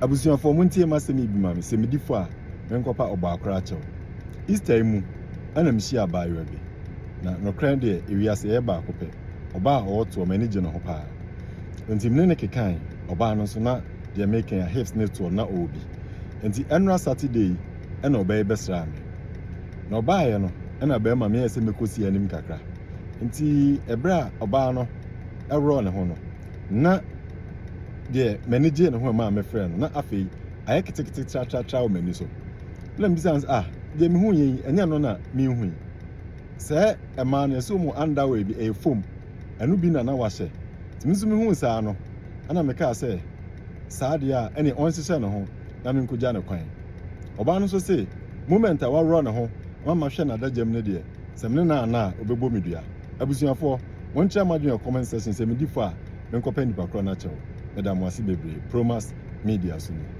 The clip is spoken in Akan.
Abusuafoɔ, montie m'asɛm yi bi ma me, sɛ medi fɔ a, menkɔpa ɔbɔakora kyɛw. Easter yi mu ɛna mehyia abaayewa bi. Na nokorɛ deɛ, ewiase ɛyɛ baako pɛ. Ɔbaa a ɔwɔ toɔ, m'ani gye ne ho paa. Nti mene ne kekae, ɔbaa no nso na deɛ meka a hips ne toɔ na ɔwɔ bi. Nti ɛnora Saturday yi ɛna ɔbaa yi bɛsraa me. Na ɔbaeɛ no, ɛna bɛrima meyɛɛ sɛ mekɔsi anim kakra. Nti ɛberɛ a ɔbaa no ɛworɔɔ ne ho no, na deɛ m'ani gyee ne ho ɛmaa mefrɛ no, na afei ayɛ ketekete tratratra wɔ m'ani so. Na mbisa no sɛ, "Ah, deɛ mehu yɛ yi, ɛnyɛ no na mehu yi?" Sɛ ɛmaa no ɛsɛ mu underwear bi ɛyɛ foam, ɛno bi na wahyɛ. Nti me nso mehu saa no, ɛna mekaa sɛ saa deɛ a ɛne ɔnhyehyɛ ne ho na menkɔgya ne kwan. Ɔbaa no nso se moment a waworɔ ne ho mama hwɛ n'adagyam no deɛ, sɛ mene no ana a ɔbɛbɔ me dua. Abusuafoɔ, monkyerɛ mo adwene wɔ comment section. Sɛ medi fɔ a, menkɔpɛ nipa korɔ no akyɛw. Meda mo ase bebree. Promas Media so ni.